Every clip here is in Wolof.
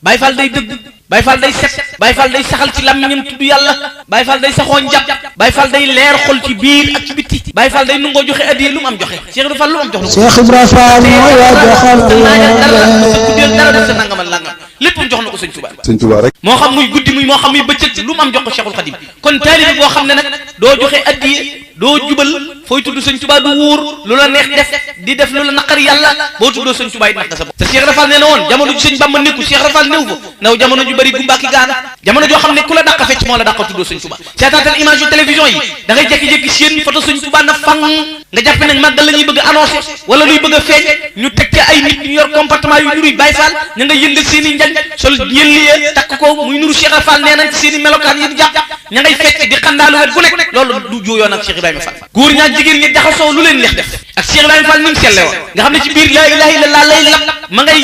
Baay Faal day dëgg Baay Faal day set Baay Faal day saxal ci làmmiñam tudd yàlla Baay Faal day saxoo njàpp Baay Faal day leer xol ci biir ak ci bitti Baay Faal day nungoo joxe addiya lu mu am joxe Cheikh Ibra Fall lu mu am jox Cheikh Ibra Fall mooy joxal dara def sa nangamal langam lépp mu jox na ko sëñ Tuubaa rek moo xam muy guddi muy moo xam muy bëccëg lu mu am jox ko Cheikhul Khadim kon taalibe boo xam ne nag doo joxe addiya doo jubal fooy tudd sëñ Tuubaa du wóor lu la neex def di def lu la naqari yàlla boo tuddoo sëñ Tuubaa it nag sa bopp te Cheikh Ibra Fall nee na woon jamono ju sëñ Bamba nekku Cheikh Ibra Fall néew fa ndaw jamono ju bëri gumbaaki gaana jamono joo xam ne ku la dàq fecc moo la dàq tuddoo sëñ Tuubaa seetaatal image yu télévision yi da ngay jékki-jékki seen photo sëñ Tuubaa na fang nga jàpp ne màggal la ñuy bëgg a annoncé wala luy bëgg a feeñ ñu teg ca ay nit ñu yor comportement yu ñuruy Baay Faal ña nga yëngal seen i njañ sol ñëlliee takk ko muy nuru Cheikh Ibra Fall nee nañ ci seen i melokaan yi jàpp ña ngay fecc di xandaalu wet gu nekk loolu du juuyoon ak Cheikh Ibrahima Fall góor ñaa jigéen ñi jaxasoo lu leen neex def ak Cheikh Ibrahima Fall ni mu selle woon nga xam ne ci biir laa ilaaha illallaah lay lap ma ngay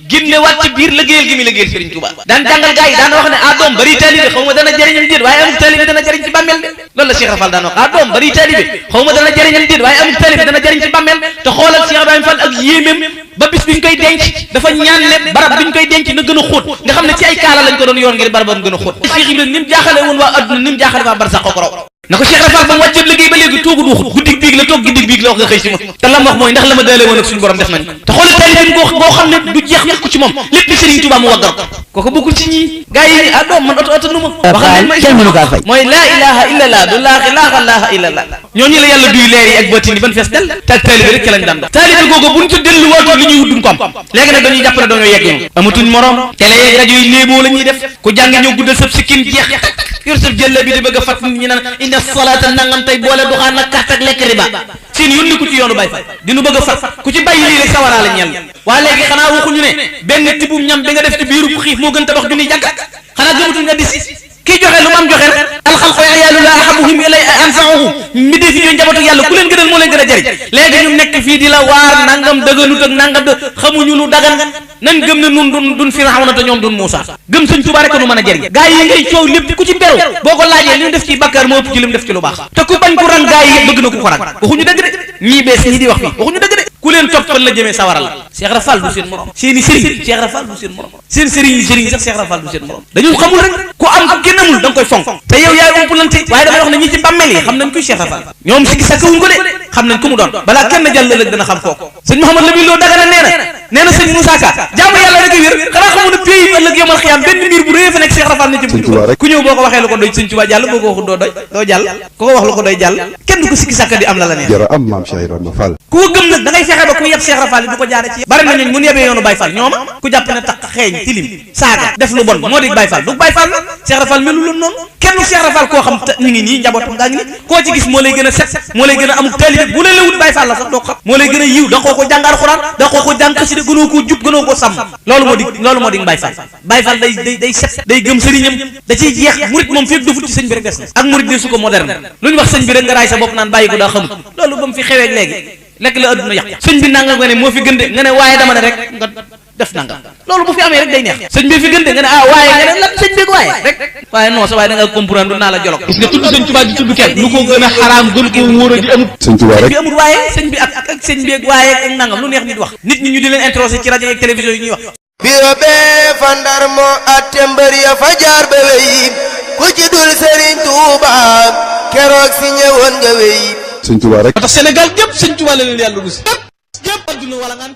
génne waat ci biir liggéeyal gi mi liggéeyal Serigne Touba daan jàngal gars yi daan wax ne doom bari taalibe xaw ma dana jëriñal déet waaye amul taalibe dana jëriñ ci bàmmeel de loolu la Cheikh Ibra Fall daan wax doom bari taalibe xaw ma dana jëriñal déet waaye amul taalibe dana jëriñ ci bàmmeel te xoolal Cheikh Ibrahima Fall ak yéeméem ba bis biñ koy denc dafa ñaan ne barab biñ koy denc na gën a xóot nga xam ne ci ay kaala lañ ko doon yoon ngir barabam gën a xóot Cheikh Ibrahima ni mu jaaxale woon waa adduna ni mu jaaxale waa barsàq ko raw na ko Cheikh Ibra Fall ba mu wàccee liggéey ba léegi toogu duuxut guddig biig la toog guddig biig la wax nga xëy si moom te la mu wax mooy ndax la ma daale woon ak suñu borom def nañ te xoolal taalibe boo xam ne du jeex mukk ci moom lépp Serigne Touba mu waggal ko kooku bokkul ci ñii gars yi doom man oto nu ma wax kenn mënu kaa fay mooy laa ilaha illallah du laaha illallah ñooñu la yàlla duy leer yi ak bëtin yi ban fees del te ak taalibe rek ci lañ daan dox taalibe googu buñ ci dellu waatu li ñuy wut duñ ko am léegi nag dañuy jàpp ne dañoo yegg ñoom amatuñ morom télé yeeg rajo yi léeboo la ñuy def ku jàng ñëw guddal sab sikkin jeex yor sab jëlle bi di bëgg a fat nit ñi naan inna salaata nangam tey boole duxaan nag kàtt ak lekk riba seen yónni ku ci yoonu Baay Faal dinu bëgg a fat ku ci bàyyi lii rek sawaraa la ñeel waa léegi xanaa waxuñu ne benn tibum ñam bi nga def ci biiru xiif moo gën tabax junniy jàkka xanaa gëmatuñ nga dis kii joxe lu mu am joxe rek alxalqu ya'yaalullaa ahabbuhum ilayhi anfa'uhum mi dee fi ñooy njabootu yàlla ku leen gënal moo leen gën a jëriñ léegi ñu nekk fii di la waar nangam dëgganut ak nangam xamuñu lu dagan nan gëm ne nun dun Firawna te ñoom dun Muusaa gëm sëñ Tuubaa rek nu mën a jëriñ gaa yi ngay coow lépp ku ci beru boo ko laajee li mu def ci bàkkaar moo ëpp ci li mu def ci lu baax te ku bañ ku rang gaa yi bëgg na ku ko rang waxuñu dëgg de ñii bees ñii di wax fii waxuñu dëgg de ku leen topp fan la jëmee sawara la Cheikh Ibra Fall du seen morom seeni sëriñ Cheikh Ibra Fall du seen morom seen sëriñ sax Cheikh Ibra Fall du seen morom dañu xamul rek ku am ku kenn amul da nga koy fonk te yow yaay umpulante waaye damay wax ne ñi ci bàmmeel yi xam nañ kuy Cheikh Ibra Fall ñoom sikki sakkawuñ ko de xam nañ ku mu doon balaa kenn jàll ëllëg dana xam kooku sëñ Mouhamad Lamine Lo Dagana nee na sëñ Moussa Ka jaamu yàlla rek a wér xanaa xamu ne pays ëllëg yomal xiyaam benn mbir bu réy fa nekk Cheikh Ibra Fall ne ci buntu ku ñëw boo ko waxee lu ko doy sëñ Tuubaa jàll boo ko waxul doo doy doo jàll ku ko wax lu ko doy jàll kenn du ko sikki sàkka di am la neex jara am maam Cheikh Ibrahima Fall ku ko gëm nag da ngay fexe ba ku yeb Cheikh Ibra Fall du ko jaare ci bari na ñooñ mun yebee yoonu Baye Fall ñooma ku jàpp ne tax xeeñ tilim saaga def lu bon moo di Baye Fall du Baye Fall la Cheikh Ibra Fall melu loon noonu kenn Cheikh Ibra Fall koo xam ñu ngi nii njabootam ngaa ngi nii koo ci gis moo lay gën a set moo lay gën a amul taalibe bu leen la wut Baye Fall la sax doo ko xam moo lay gën a yiw da nga ko jàng alxuraan da nga ko jàng xasida gënoo koo jub gënoo koo sàmm loolu moo di Baye Fall Baye Fall day set day gëm sëriñam da ciy jeex murit moom fépp dofut ci sëñ bi rek des na ak murit de su ko moderne lu ñu wax sëñ bi rek nga raay sa bopp naan bàyyi ko daa xamul loolu ba mu fi xewee léegi lekk la adduna yàq sëñ bi nanga nga ne moo fi gën de nga ne waaye dama ne rek nga def nanga loolu bu fi amee rek day neex sëñ bi fi gën de nga ne waaye nga ne lan sëñ bi waaye rek waaye non sa waaye da nga comprendre naa la jolok gis nga tudd sëñ Tuubaa di tudd kenn lu ko gën a xaraam gën ko wóor a di amut sëñ Tuubaa rek bi amut waaye sëñ bi ak sëñ bi ak waaye ak nangam lu neex nit wax nit ñi ñu di leen introsé ci rajo ak télévision yi ñuy wax biro bee fa Ndar moo atte mbër ya fa jaar ba wey ku ci dul Serigne Touba keroog si ñëwoon nga wey sëñ Tuubaa rek tax Sénégal gépp sëñ Tuubaa la leen yàlla rus gépp adduna wala ngaan